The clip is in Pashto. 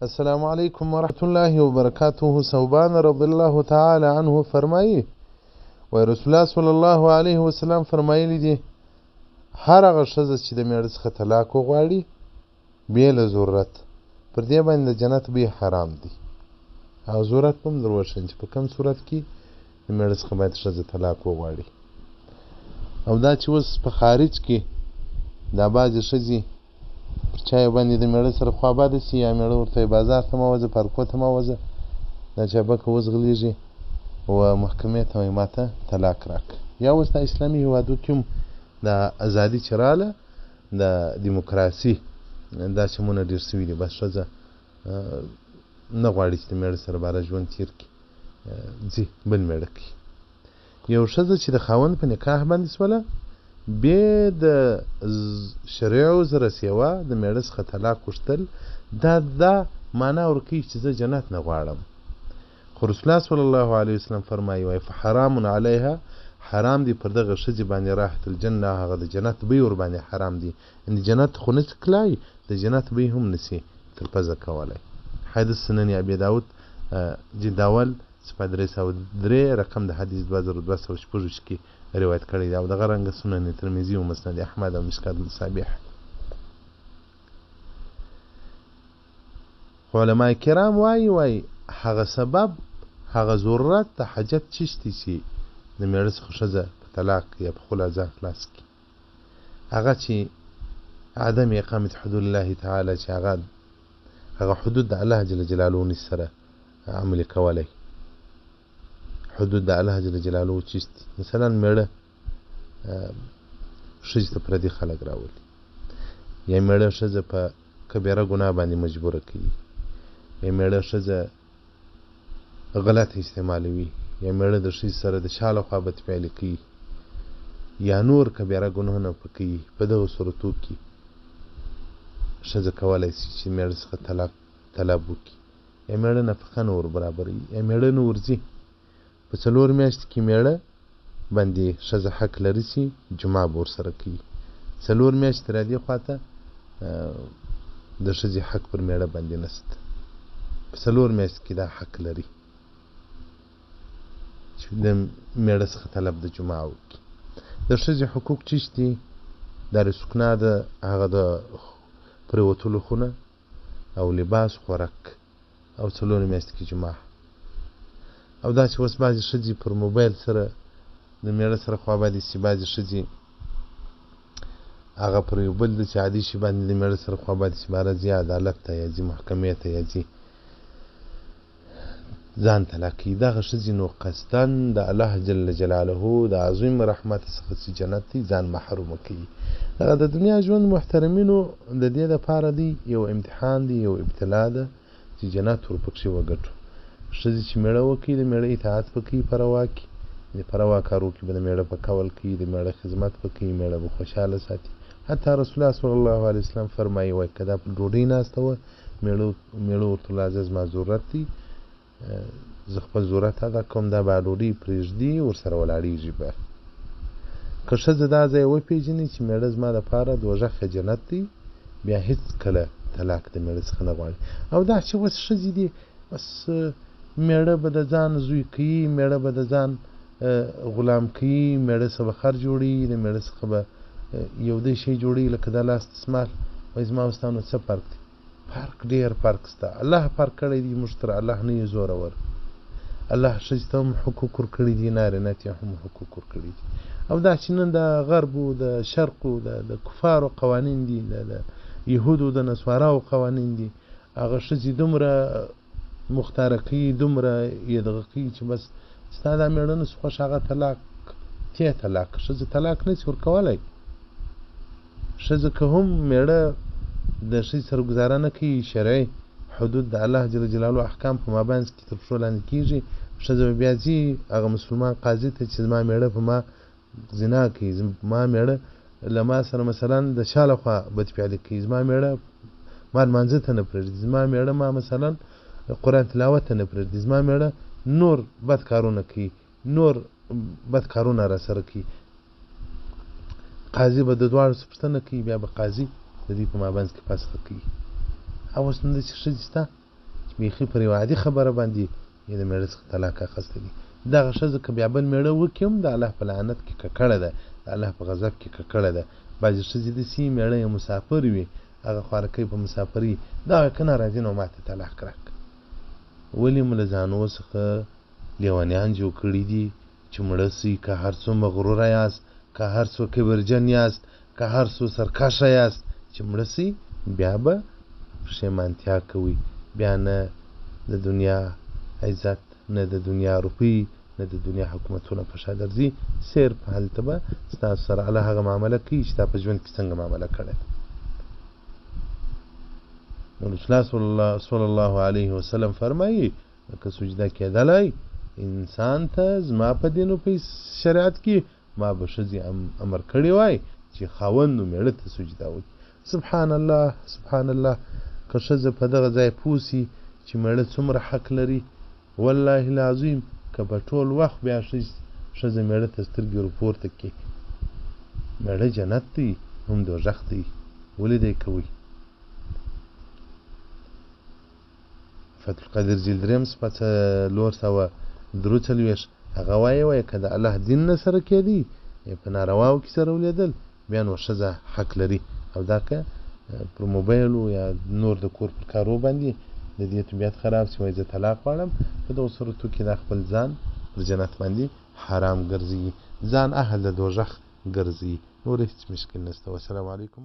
السلام علیکم ورحمة الله وبرکاته. ثوبان رضی الله تعالی عنه فرمایي، وایي رسول الله صلی الله علیه وسلم فرمایلی دي، هر هغه ښځه چې د میړه څخه طلاق وغواړي بې له ضرورت، پر دې باندې د جنت بوی حرام دی. او ضرورت به هم در وښیم چې په کوم صورت کې د میړه څخه باید ښځه طلاق وغواړي. او دا چې اوس په خارج کې دا بعضې ښځې پر چا یو باندې د میړه سره خوا بده سي، یا میړه ورته وایي بازار ته مه وځه، پارکو ته مه وځه، دا چابکه وځغلېږي و محکمې ته وایي ماته طلاق راکړه. یا اوس دا اسلامي هېوادو کې هم دا ازادي چې راله، د دیموکراسي دا چمونه ډېر سوي دي، بس ښځه نه غواړي چې د میړه سره باره ژوند تېر کړي، ځي بل میړه کوي. یو ښځه چې د خاوند په نکاح باندې سوله، بې د شرعي عذر سیوا د میړه څخه طلاق غوښتل، دا معنا ورکوي چې زه جنت نه غواړم. خو رسول الله صلی الله علیه وسلم فرمایي، وایي فحرام علیها، حرام دی پر دغه ښځې باندې راحت الجنه، هغه د جنت بوی ورباندې حرام دی. یعنې جنت خو نسي تلای، د جنت بوی هم نسي تر پزه کولی. حدیث سنن ابي داود جلد اول صفحه 303 رقم د حدیث 2226 کې روایت کړی دی. او دغه رنګه سنن ترمذي او مسند احمد او مشکات المصابیح. خو علما کرام وایي، وایي هغه سبب، هغه ضرورت د حاجت چشتي چې د میړه څخه ښځه په طلاق یا په خلا ځان خلاص کړي، هغه چې عدم اقامت حدود الله تعالی، چې هغه حدود د الله جل جلاله نشي سره عملي کولی. حدود د الله جل جلاله چیست، مثلا میړه ښځې ته پردي خلک راولي، یا میړه ښځه په کبیره ګناه باندې مجبوره کوي، یا میړه ښځه غلط استعمالوي، یا میړه د ښځې سره د شا لخوا بدفعلي کوي، یا نور کبیره ګناهونه په کوي. په دغو صورتو کې ښځه کولی شي چې میړه څخه طلاق طلب وکړي، یا میړه نفقه نه ور برابروي، یا میړه نه ورځي. په 4 میاشتې کې میړه باندې ښځه حق لري چې جماع به ورسره کوي. 4 میاشتې را دې خواته د ښځې حق پر میړه باندې نشته. په 4 میاشتې کې دا حق لري چې د میړه څخه طلب د جماع وکړي. د ښځې حقوق چیش دي؟ دار سکنا ده، هغه د پرېوتلو خونه او لباس، خوراک، او 4 میاشتې کې جماع. او دا چې اوس بعضې ښځې پر موبایل سره د میړه سره خوا بادي سي، بعضې ښځې هغه پر یو بل داسې عادي شي باندې د میړه سره خوا بادي سي، باره ځي عدالت ته یا ځي محکمې ته یا ځي ځان طلاق کوي. دغه ښځې نو قصداً د الله جل جلاله د عظیم رحمت څخه چې جنت دی ځان محرومه کوي. دغه د دنیا ژوند محترمینو د دې دپاره دی، یو امتحان دی، یو ابتلا ده چې جنت ورپکښې وګټو. ښځې چې میړه وکړي، د میړه اطاعت به کوي په روا کې، د په روا کارو کې به د میړه په قول کوي، د میړه خدمت به کوي، میړه به خوشحاله ساتي. حتی رسول الله صلی الله علیه وسلم فرمایي، وایي که دا په ډوډۍ ناسته وه، میړه ورته راځه زما ضرورت دی، زه خپل ضرورت ادا کوم، دا به ډوډۍ پرېږدي ورسره ولاړېږي به. که ښځه دا ځای وپېژني چې میړه زما دپاره دوږخ یا جنت دی، بیا هېڅکله طلاق د میړه څخه نه غواړي. او دا چې اوس ښځې دي، بس میړه به د ځان زوی کوي، میړه به د ځان غلام کوي، میړه څخه به خر جوړوي، د میړه څخه به یو دی شی جوړوي، لکه دا لاس دستمال. وایي زما او ستا نو څه فرق دی؟ فرق ډېر فرق سته. الله فرق کړی دی، موږ تر الله نه یو زورور. الله ښځې ته هم حقوق ورکړي دي، نارینه ته هم حقوق ورکړي دي. او دا چې نن د غرب و د شرق و د کفارو قوانین دي، د یهودو د نصاراو قوانین دي، هغه ښځې دومره مختاره کوي، دومره یې دغه کوي چې بس ستا دا میړه نه سو خوښ، هغه طلاق، تی طلاق. ښځه طلاق نه سي ورکولی. ښځه که هم میړه د ښځې سره ګزاره نه کوي، شرعي حدود د الله جل جلاله احکام په مابینځ کې تر پښو لاندې کېږي، ښځه به بیا ځي هغه مسلمان قاضي ته چې زما میړه په ما زنا کوي، زما میړه له ما سره مثلا د شا لخوا بدفعلي کوي، زما میړه ما لمانځه ته نه پرېږدي، زما میړه ما مثلا قرآن تلاوت ته نه پرېږدي، زما میړه نور بد کارونه کوي، نور بد کارونه را سره کوي. قاضي به د دواړو څخه پوښتنه کوي، بیا به قاضي د دوی په مابینځ کې فسخه کوي. او اوس نن داسې ښځې شته بیخي پر یوه عادي خبره باندې یې د مېړه څخه طلاق اخیستی دی. دغه ښځه که بیا بل مېړه وکړي هم د الله په لعنت کې ککړه ده، د الله په غضب کې ککړه ده. بعضې ښځې داسې وي مېړه یې مسافر وي، هغه خوارکی په مسافرۍ دا وایي که نه راځي نو ماته طلاق راکړه. ولې مو له ځانو څخه لیونیان جوړ کړي دي چې مړه شئ، که هر څو مغروره یاست، که هر څو کبرجن یاست، که هر څو سرکشه یاست، چې مړه شئ بیا به پښیمانتیا کوئ، بیا نه د دنیا عزت، نه د دنیا روپۍ، نه د دنیا حکومتونه په شا درځي، صرف هلته به ستاسو سره الله هغه معامله کوي چې تا په ژوند کې څنګه معامله کړې ده. نو رسول الله صلی الله علیه وسلم فرمایي که سجده کېدلای انسان ته زما په دین او په شریعت کې ما به ښځې امر کړی وای چې خاوند و مېړه ته سجده وکړي. سبحان الله سبحان الله که ښځه په دغه ځای پوه سي چې مېړه څومره حق لري والله العظیم که په ټول وخت بیا ښځه مېړه ته سترګې ورپورته کړي مېړه جنت دی هم دوږخ دی ولې دی کوي. فتح القدیر جلد دریم صفحه 443 هغه وایي وایي که د الله دین نه سره کېدی په نارواو کې سره ولیدل بیا نو ښځه حق لري او دا که پر موبایل یا نور د کور پر کارو باندې د دې طبیعت خراب سي وایي زه طلاق غواړم په دغو صورتو کې دا خپل ځان پر جنت باندې حرام ګرځي ځان اهل د دوږخ ګرځي نور هیڅ مشکل نشته والسلام علیکم.